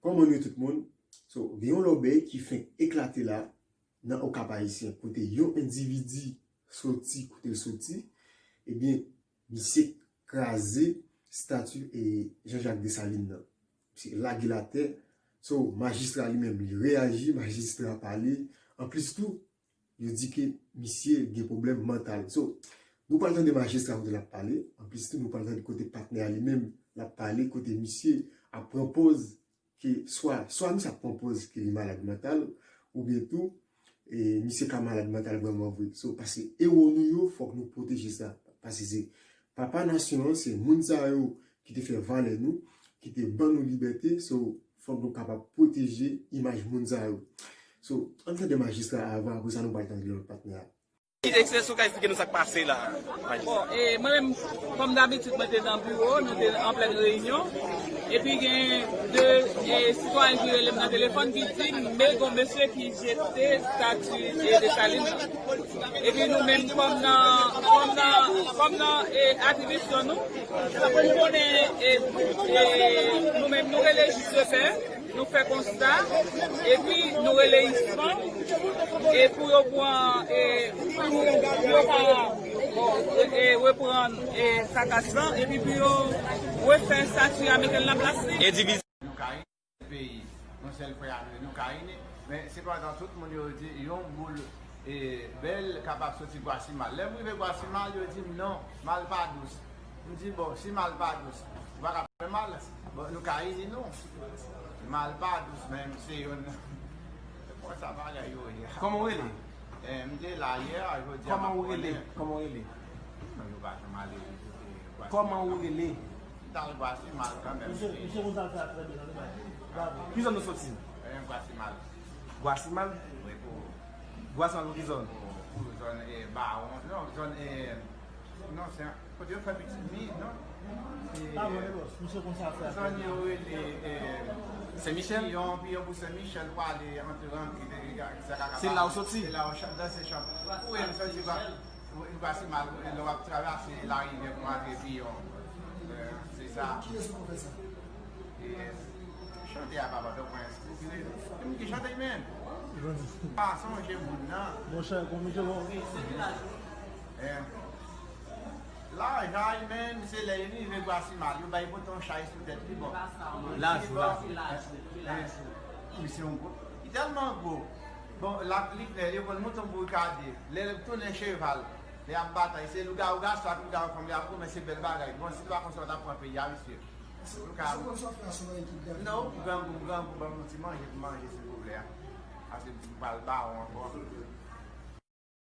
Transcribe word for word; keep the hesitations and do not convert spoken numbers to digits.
Kòman nou ye tout moun? So, gen yon lòbèy ki fenk eklate la nan Okap Ayisyen, kote yon endividi soti kote l soti, ebyen, misye kraze stati, e, Jean-Jacques Dessalines nan. Misye lage l atè. So, majistra li menm, li reyaji, majistra pale. Anplis tou, yo di ke misye gen pwoblèm mantal. So, nou pral tande majistra kote l ap pale. Anplis tou, nou pral tande kote patnè a li menm, l ap pale, kote misye ap pran pòz ke swa, swa misye ap pran pòz ke li malad mantal, oubyen tou, e, misye ka malad mantal vrèman vre. So, paske ewo nou yo, fòk nou pwoteje sa. Paske se papa nasyon an, se moun sa yo ki te fè valè nou, ki te ban nou libète. So, fòk nou kapab pwoteje imaj moun sa yo. So, ann tande majistra a avan, apre sa nou pral tande lòt patnè a. Ki ekspresyon ka eksplike nou sa k pase la, majistra? Bon, e, mwen menm, kòm dabitid, mwen te nan biwo, nou te an plèn reyinyon. Epi gen de, e, sitwayen ki rele m nan telefòn ki di m, men gon mesye ki jete stati, e, Desalin nan. Epi nou menm, kòm nan, kòm nan, kòm nan, e, aktivis yo nou, nou konnen, e, e, nou menm, nou rele jis de pè, nou fè konsta, epi nou rele ispan, e pou yo pran, e, pou yo ka, bon, e, e, reprann, e, kakas lan, epi pou yo refè estati a, mete l nan plas li. Endividi. Nou ka ini peyi, yon sèl frè a nou ye, nou ka ini, men sepandan tout moun yo di yon boul, e, bèl kapab soti Gwasimal. Lè m rive Gwasimal, yo di m non, mal pa dous. M di, bon, si mal pa dous, ou pa ka fè mal. Bon, nou ka ini nou. Mal pa dous, men se youn. Bon, sa bagay yo ye. Kòman w rele? Eh, m te la yè, jodi a m ap konnen. Kòman w rele? Kòman w rele? Non, yo pa janm ale vizite Gwasimal. Kòman w rele? M t al Gwasimal kanmenm. Misye, misye konn sa l fè a trè byen, tande bagay. Bravo. Ki zòn nou soti? Eh, Gwasimal. Gwasimal? Wi, pou Gwasimal pou ki zòn? Pou, pou zòn, eh, Bawon. Non, zòn, eh, non, se kote yo fè pitit mi, non? Ah, bon, e bòs, misye konn sa fè. Zòn yo rele, eh, Sen Michèl? Piyon, Piyon pou Sen Michèl, ou ale antre rantre, se la ou soti? Se la ou chan-, danse chan. Ou e m soti ba. Ou, ou pase mal, lè w ap travèse larivyè pou antre Piyon. Eh, se sa. Kiyès ou fè sa? E, chante a, papa, fè mwen enspire. E moun ki chante, men. Pa sonje moun nan. Monchè, konbyen de moun? Eh. Lajay, men, se lè li rive Gwasimal, yo bay pote yon chay sou tèt li, bon. Lajou, lajou. Eh, misye yon gwo. Li tèlman gwo. Bon, l ap, li klè, yo konn mouton bourikade. Lè l tounen cheval, lè y ap batay, se lougawou gason ak lougawou fanm, y ap kòmanse bèl bagay. Bon, si l pa konsa, w t ap pran peyi a, mesye. Lougawou. Non, grangou, grangou, ban m yon ti manje pou manje, silvouplè. Paske m pral bawon ankò.